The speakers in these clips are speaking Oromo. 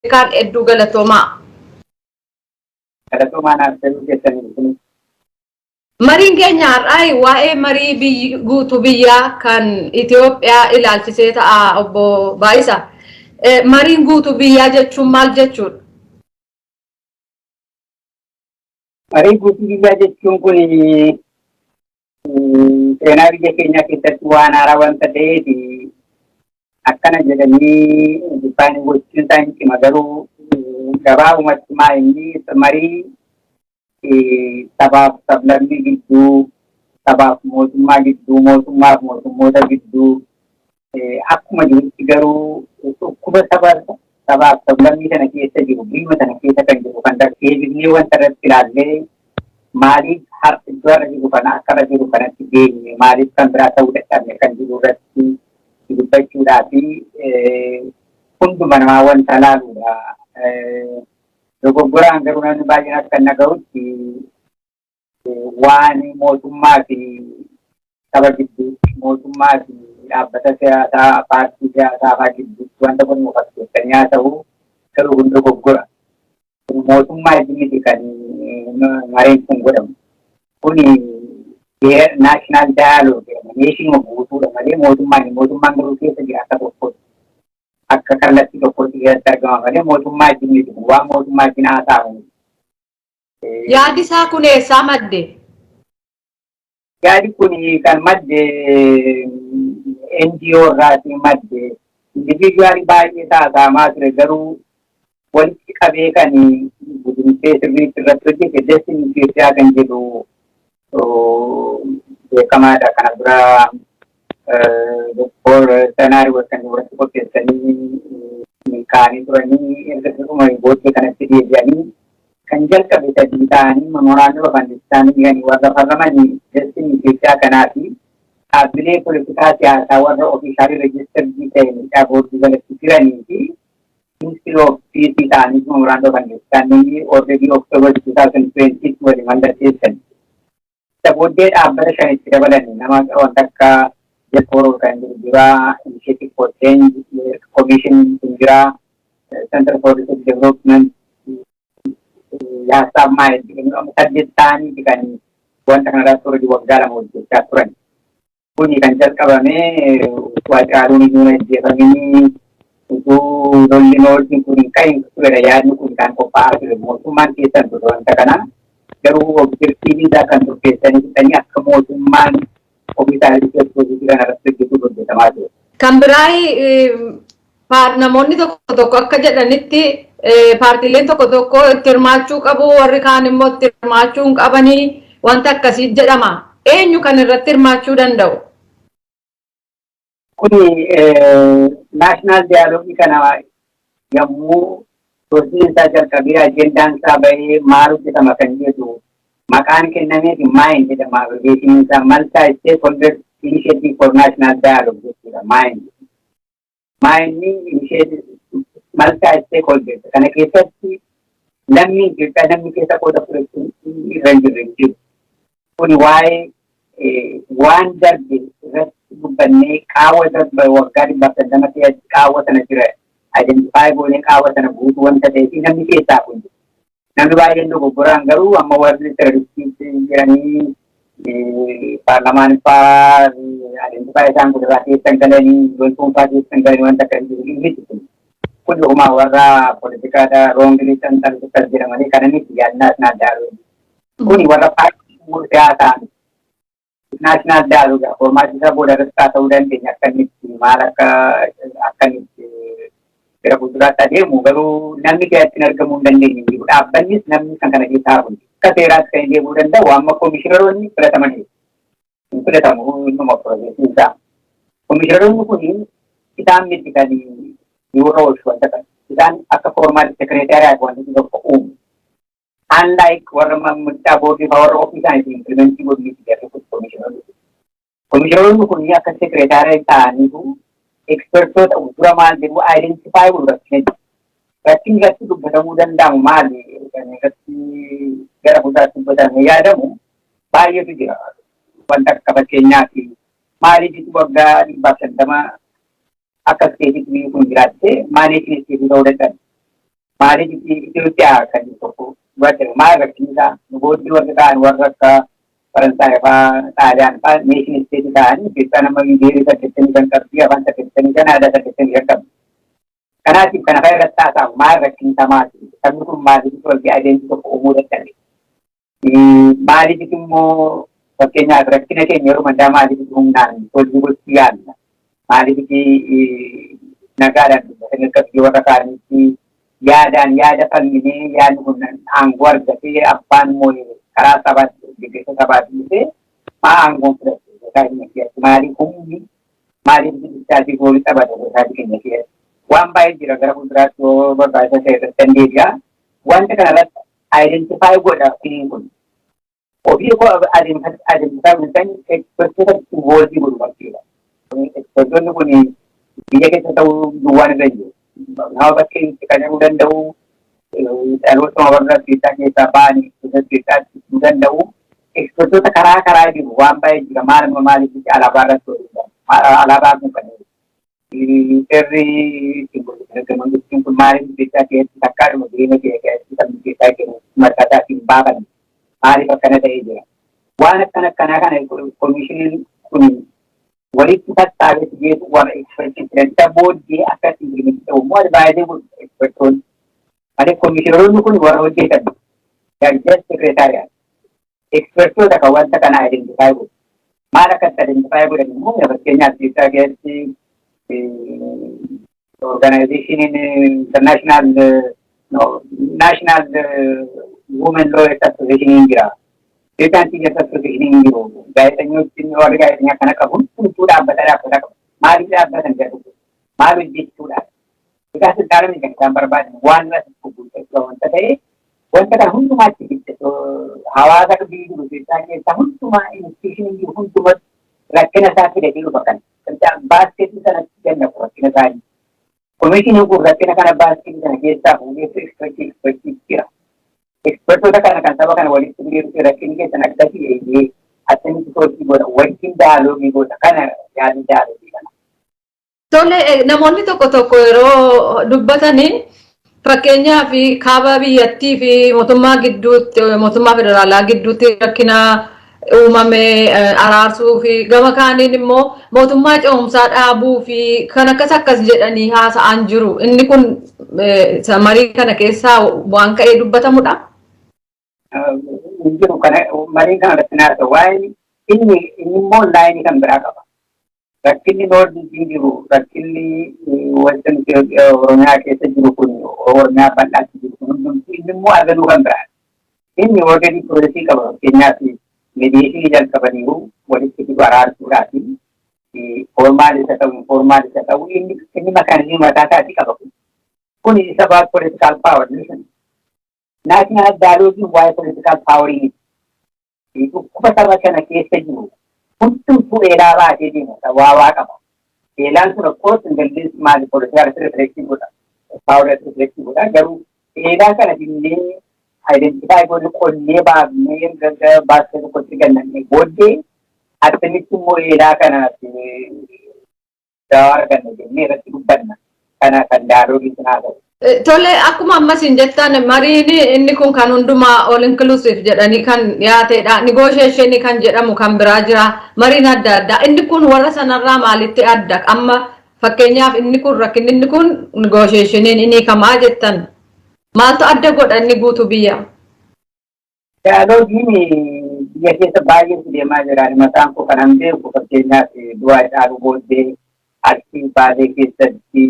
Ameerikaan hedduu galatoomaa. Galatoomaa naaf ta'uu keessanii. Mariin keenya har'aa waa'ee marii guutuu biyyaa kan Itoophiyaa ilaalchisee ta'a, obbo Baay'isa. Mariin guutuu biyyaa jechuun maal jechuudha? Marii guutuu biyyaa jechuun kun seenaa biyya keenyaa keessatti waan haaraa wanta ta'eef akkana jedhanii define gochuun isaa hin cima, garuu gabaabumatti maa inni marii sabaaf sablammii gidduu, sabaaf mootummaa gidduu, mootummaaf mootummoota gidduu akkuma jirutti, garuu dhukkuba saba sabaaf sablammii sana keessa jiru, biyya sana keessa kan jiru kan deebifnee wanta irratti ilaallee, maaliif har'a iddoo irra jiru kana akka irra jiru kanatti geenye, maaliif kan biraa ta'uu dadhabne kan jiru irratti dubbachuudhaa fi hunduma namaa wanta ilaaluudha. Dogoggoraan garuu namni baay'een akka naga'utti waan mootummaa fi saba gidduutti, mootummaa fi dhaabbata siyaasaa, paartii siyaasaa fa'aa gidduutti wanta kun fakkeessanii haa ta'u, garuu kun dogoggora. Mootummaa miti kan mareen kun godhamu. Kuni national dialogue jedhama. Nation guutuudha malee mootummaan garuu keessa jira akka tokkotti. Akka kallattii tokkotti keessatti argama malee mootummaa miti, waan mootummaa wajjin haasa'amu. Yaadi isaa kun eessaa madde? Yaadi kun kan madde NGO irraatii madde. Individually baay'ee haasa'amaa ture, garuu walitti qabee kan gudunfee sirriitti irratti hojjete Destiny Itoophiyaa kan jedhu beekamaadha. Kana dura Doktor Sanaari kan irratti qopheessanii milkaa'anii turanii, erga dhuma booddee kanatti deebi'anii kan jalqabe sadii ta'anii memorandum of understanding kan warra farramanii Destiny Itoophiyaa kanaa fi dhaabbilee poolitikaa siyaasaa warra officially registered ta'e miidhaa boordii jalatti jiranii fi Ministry of Peace ta'anii memorandum of understanding already October 2020 waliin mallatteessan. Isa booddee dhaabbata shanitti dabalanii nama wanta akka Jalfooroo kan jiru jira, Initiative for Change Commission kun jira, Center for Research Development, Yaasaaf maal saddeet ta'anii kan wanta kanarratti already waggaa 2 hojjechaa turan. Kuni kan jalqabame Haacaaluun iyyuu hin ajjeefaminii, utuu lolli nooltiin kun hin ka'in turedha yaadni kun kan qophaa'aa ture. Mootummaan keessan ture wanta kana, garuu objective isaa kan turkeessanii fixanii akka mootummaan ofii isaa hojii kana irratti hojjetuuf hojjetamaa ture. Kan biraa namoonni tokko tokko akka jedhanitti paartiileen tokko tokko itti hirmaachuu qabu, warri kaan immoo itti hirmaachuu hin qabanii, wanta akkasii jedhama. Eenyu kan irratti hirmaachuu danda'u? Kuni national dialogue kana yommuu hojiin isaa jalqabee, agendaan isaa bahee, maal hojjetama kan jedhu maqaan kennameef MIND jedhama. Abbreviation isaa Multi Stakeholder Initiative for National Dialogue jechuudha. MIND. MIND initiative multi stakeholder kana keessatti lammiin Itoophiyaa namni keessa qooda fudhachuun irra hin jirre hin jiru. Kuni waa'ee waan darbe irratti dubbannee, qaawwa darbe waggaa 150 keessatti qaawwa sana jira identify goonee qaawwa sana guutuu wanta ta'eef namni keessaa kun jiru. Namni baay'een dogoggoraan garuu amma warri terroristii jiranii paarlamaan fa'aa identify isaan godhaa keessan galanii, loltuun fa'aa keessan galanii, wanta akka jiru miti kun. Kun dhugumaa warra poolitikaadha wrongly san akkas jedhamanii kana miti yaadni national dialogue. Kuni warra paartii siyaasaa miti. National dialogue format isaa booda irratti haa ta'uu dandeenya akka inni itti maal akka inni itti gara fuulduraatti adeemu, garuu namni keessatti argamuu hin dandeenye jiru. Dhaabbannis namni kan kana keessaa hafu. Akka seeraatti kan deemuu danda'u amma koomishiinaroonni filatamaniiru. Hin filatamu innuma process isaa. Koomishiinaroonni kun isaan miti kan yeroo oolchu wanta kana. Isaan akka formal secretariat wanti tokko uumu. Unlike warra mircaa boordii fa'aa warra ofii isaaniitiin implement godhu miti jarri kun koomishiinaroonni. Koomishiinaroonni kun akka secretariat ta'aniitu expertoota dura maal jedhu identify godhu rakkina jiru. Rakkinni irratti dubbatamuu danda'amu maali? Kan irratti gara fuulduraatti dubbatamee yaadamu baay'eetu jira. Wanta akka fakkeenyaaf maaliif waggaa 150 akka state itti biyyi kun jiraatte, maaliif state ta'uu dadhabe? Maaliif Itoophiyaa kan tokko maal rakkinni isaa? Nu booddee warri ta'an, warra akka Faransaay fa'aa, Xaaliyaan fa'aa, nation state ta'anii, Itoophiyaan amma biirii 85 qabdi, afaan 85, aadaa 85 qabdi. Kanaatiif kana fa'a irratti haasa'amu, maal rakkinni isaa maali? Sabni kun maaliif walii adeemsi tokko uumuu dadhabe? Maaliif immoo, fakkeenyaaf, rakkina keenya yeroo mandaa maaliif humnaan hojii gochuu yaalla? Maaliif nagaadhaan dubbatanii akka biyya warra kaaniitti yaadaan yaada falminee, yaadni kun aangoo argatee, abbaan immoo karaa sabaatti, deeggarsa sabaatti dhufee maa aangoon fudhate gosaa keenya keessatti? Maaliif humni, maaliif bilisaatii goolii taphata gosaa keenya keessatti? Waan baay'ee jira, gara fuulduraatti yoo barbaachisaa ta'e irratti dandeebi'a. Wanta kana irratti identify godha firiin kun. Ofii koo identify godhan, expertoota involve godhu bakkeedha. Expertoonni kun biyya keessa ta'uu duwwaan irra jiru. Nama bakkee itti qacaruu danda'u, dhaloota warra keessaa keessaa ba'anii keessaa keessaa danda'u. Expertoota karaa karaa jiru, waan baay'ee jira. Maal maaliif alaabaa irratti hojjetan? Alaabaa kun kan seerri ittiin kun maaliif keessaa keessatti takkaadhuma jireenya keenya keessatti sabni keessaa kennu mataa isaatiin baafanne? Maaliif akkana ta'ee jira? Waan akkana akkanaa kana koomishiniin kun walitti sassaabetti geessu warra expertii jiran, isa booddee akka implement ta'u immoo advisory godhu expertoonni. Malee koomishinaroonni kun warra hojjetan just secretariat. Expertoota kan wanta kana identify godhu. Maal akkatti identify godhan immoo, fakkeenyaaf, Itoophiyaa keessatti organizationiin international, no, national women lawyers association jira. Itoophiyaan teachers association jiru. Gaazexeessitoonni, warri gaazexeessaa kana qabu hundumtuu dhaabbata dhaabbata qabu. Maaliif dhaabbatan jedhu? Maal hojjechuudhaaf? Egaa siltaana kan isaan barbaadan waan irratti guuttachuu wanta ta'e, wanta kana hundumaatti hawaasa biyyi jiru keessaa keessaa hundumaa, institutionii jiru hundumatti rakkina isaa fidatee dhufa kana. Basketii sanatti ganna rakkina isaanii. Komishiniin kun rakkina kana basketii sana keessaa fuudhee expertii expertii jira. Expertoota kana kan saba kana walitti fidee, rakkinni keessan akkasii, eeyyee, akkamitti sochii godha, wajjin dialogue godha, kana yaadni dialogue kana. Tole, namoonni tokko tokko yeroo dubbatanii, fakkeenyaaf, kaaba biyyattii fi mootummaa gidduutti, mootummaa federaalaa gidduutti rakkina uumame araarsuu fi gama kaaniin immoo mootummaa ce'umsaa dhaabuu fi kan akkas akkas jedhanii haasa'an jiru. Inni kun marii kana keessaa waan ka'ee dubbatamudha. Hin jiru, kana marii kana irratti naasa waa'een inni immoo line kan biraa qaba. Rakkinni northii jiru, rakkinni western Oromiyaa keessa jiru kun, Oromiyaa bal'aatti jiru kun hundumti, inni immoo arganuu kan biraa. Inni already processii qaba. Fakkeenyaaf, mediationii jalqabaniiru, walitti fidu araarsuudhaafi, formal isa ta'u, informal isa ta'u, inni mechanismii mataa isaatii qaba kun. Kun isa about political power. National dialogueiin waa'ee political powerii miti. Dhukkuba saba kana keessa jiru hundumtuu eelaa baatee deema, waa waa qaba. Eelaan sun of course ingiliz maali, political reflection godha. Power reflection godha. Garuu eelaa kana dinnee identify goone, qonnee baafnee, erga baasee tokkotti gannannee booddee, akkamitti immoo eelaa kana dawaa arganna jennee irratti dubbanna. Kana kan dialogue sun ta'u. Tole, akkuma ammas hin jettan, mariin inni kun kan hundumaa all inclusive jedhanii kan dhiyaatedha. Negotiation kan jedhamu kan biraa jira. Mariin adda addaa. Inni kun warra sanarraa maalitti adda? Amma fakkeenyaaf inni kun rakkinni inni kun negotiationiin inni kamaa jettan. Maaltu adda godha inni guutuu biyya? Dialogueiin biyya keessa baay'eetu deemaa jira. Mataan koo kanan beeku, fakkeenyaaf, du'aa Caaluu booddee Arsii, Baalee keessatti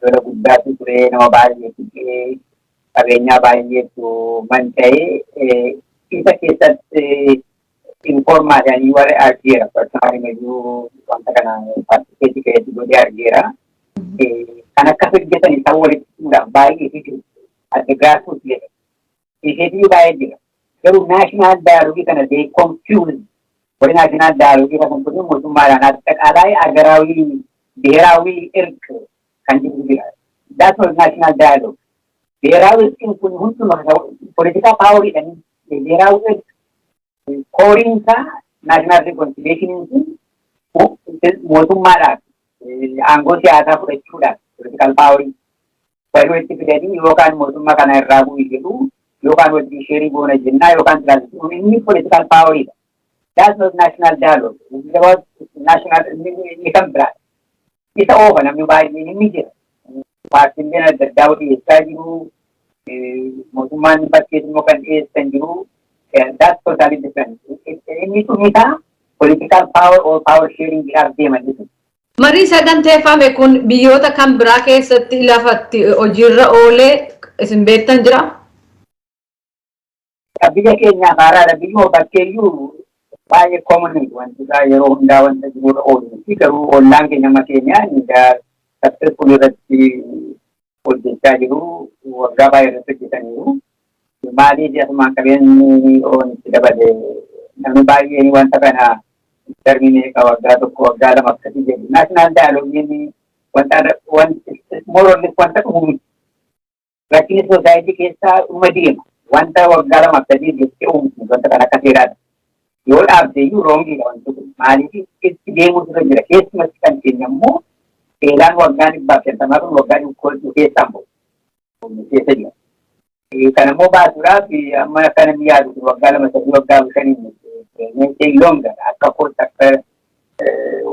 lola guddaatu ture, nama baay'eetu du'ee, qabeenyaa baay'eetu manca'ee. Isa keessatti informaalii warra argeera. Personally iyyuu wanta kana participate keessatti godhee argeera. Kan akkas hojjetan isaan walitti fiduudhaaf baay'eetu jiru. Adda grassroots jedhama. Isheetii baay'ee jira. Garuu national dialogue kana they confuse. Warri national dialogue kana kun mootummaadhaan አጠቃላይ አገራዊ ብሔራዊ እርቅ kan jiru jira. That's not national dialogue. ብሔራዊ እርቅin kun hunduma political poweriidhaan ብሔራዊ እርቅ coreiin isaa national reconciliationiin kun mootummaadhaaf aangoo siyaasaa fudhachuudhaaf, political powerii. Walii walitti fidanii yookaan mootummaa kana irraa bu'ii jedhu, yookaan wajjin share goona jennaa, yookaan transition, inni political poweridha. That's not national dialogue. It's about national, inni kan biraa. Isa oofa namni baay'een inni jira. Paartiileen adda addaa dhiyeessaa jiru. Mootummaan bakkees immoo kan dhiyeessan jiru. That's totally different. Inni sun isaa political power or power sharing jedhaaf deeman jechuudha. Marii saganteeffame kun biyyoota kan biraa keessatti lafatti hojiirra oolee isin beektan jira? Biyya keenyaaf haaraadha. Biyyuma bakkeeyyuu baay'ee common wanti isaa yeroo hundaa wanta jirurra oolu miti. Garuu ollaan keenya amma keenyaan successful irratti hojjechaa jiru. Waggaa baay'ee irratti hojjetaniiru. Maaliif asumaan qabeenyi itti dabale, namni baay'een wanta kana darbii meeqa, waggaa 1, waggaa 2 akkasii jedhu. National dialogueiin wanta more or less wanta dhumu miti. Rakkinni society keessaa dhuma deema. Wanta waggaa 2 akkasii jettee uumtu wanta kana akka seeraadha. Yoo dhaabde iyyuu wrongiidha wanti kun. Maaliif itti deemuutu irra jira. Keessumatti kan keenya immoo seeraan waggaa 150 kun waggaa 100 keessaan bahu. Keessa jira. Kana immoo baasuudhaaf amma akka namni yaadu waggaa 2, 3, waggaa 5 meeshee longer akka kootti, akka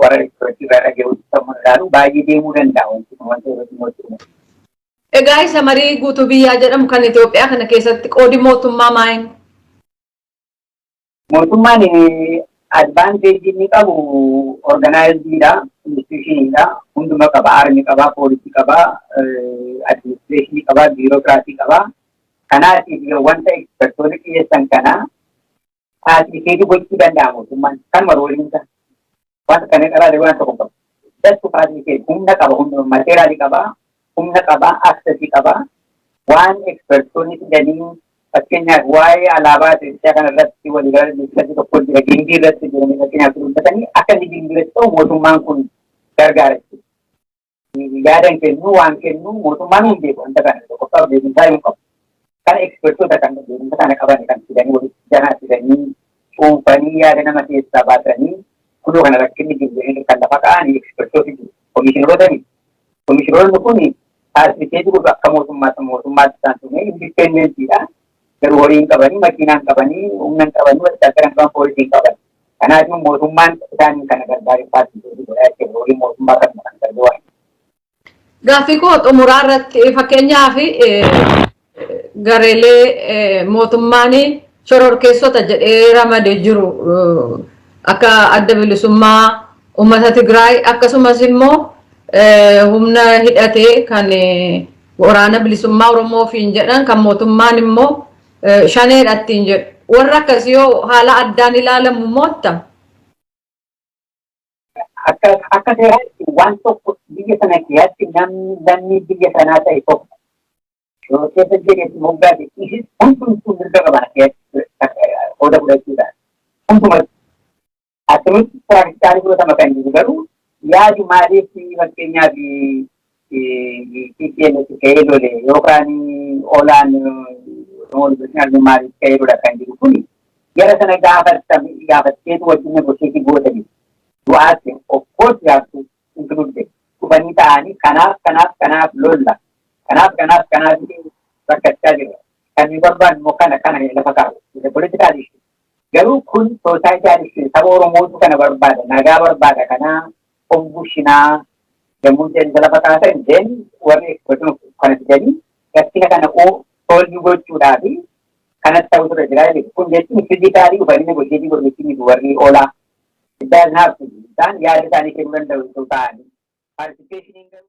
warra expertii irraa dhaga'utti sammuu ilaalu, baay'ee deemuu danda'a wanti kun wanta irratti mootummaa. Egaa isa marii guutuu biyyaa jedhamu kan Itoophiyaa kana keessatti qoodi mootummaa maali? Mootummaan advantage inni qabu organizediidha, institutioniidha, hunduma qaba, army qaba, poolisii qaba, administrationii qaba, bureaucracy qaba. Kanaatiif wanta expertoonni dhiyeessan kana facilitate gochuu danda'a mootummaan. Kanuma roleiin isaa. Wanta kana qabaate waan tokko qabu. Just facilitate, humna qaba, humna materialii qaba, humna qaba, accessii qaba. Waan expertoonni fidanii, fakkeenyaaf waa'ee alaabaa Itoophiyaa kana irratti waliigala discussii tokko jira, Gimbii irratti jiranii fakkeenyaaf dubbatanii, akka inni Gimbii irratti ta'u mootummaan kun gargaara jechuudha. Yaadan kennu, waan kennu mootummaan hin beeku wanta kana, tokkoffaa beekumsaa hin qabu. Kana expertoota kan beekumsa kana qaban kan fidanii walitti janaa fidanii cuunfanii yaada nama keessaa baasanii kunoo kana rakkinni jiru jedhanii kan lafa kaa'an expertooti jiru. Komishineroota miti. Komishineroonni kun facilitate godhu akka mootummaatti isaan tume independentiidha. Garuu horii hin qabanii, makiinaa hin qabanii, humna hin qabanii, wanta akka hin qaban, poolisii hin qaban. Kanaafuu mootummaan isaan kana gargaaree facilitate godhaa jechuudha. Horii mootummaa kanuma kan gargaaru. Gaaffii koo xumuraa irratti, fakkeenyaaf gareelee mootummaan shororkeessota jedhee ramadee jiru akka Adda Bilisummaa Uummata Tigraay, akkasumas immoo humna hidhatee kan Waraana Bilisummaa Oromoofiin jedhan, kan mootummaan immoo shaneedha ittiin jedhu. Warra akkasii yoo haala addaan ilaalamu mootta? Akka seeraatti waan tokko biyya sana keessatti namni lammii biyya sanaa ta'e tokko shororkeessa jedhee moggaase isis hundumtuu mirga qaban keessatti qooda fudhachuudhaan. Hundumatti. Akkamitti practically fudhatama kan jiru garuu yaadi maaliif fakkeenyaaf TPLF ka'ee lole yookaan OLAn maaliif ka'ee lola kan jiru kuni jara sana gaafatteetu wajjin negotiate gootanii du'aatti, of course you have to include them. Dhufanii ta'anii kanaaf kanaaf kanaaf lolla, kanaaf kanaaf kanaaf rakkachaa jirra, kan nu barbaannu immoo kana kana lafa kaa'u. Political issue garuu kun societal issue, saba Oromootu kana barbaada, nagaa barbaada, kanaa of bushinaa yommuu jedhan lafa kaasan, then warri expertiin kana fidanii rakkina kana solve gochuudhaafi kanas ta'utu irra jira jechuudha. Kun jechuun physically dhufanii negotiate godhachuu miti warri OLA. It doesn't have to be. Isaan yaada isaanii kennuu danda'u ta'anii. Participation garuu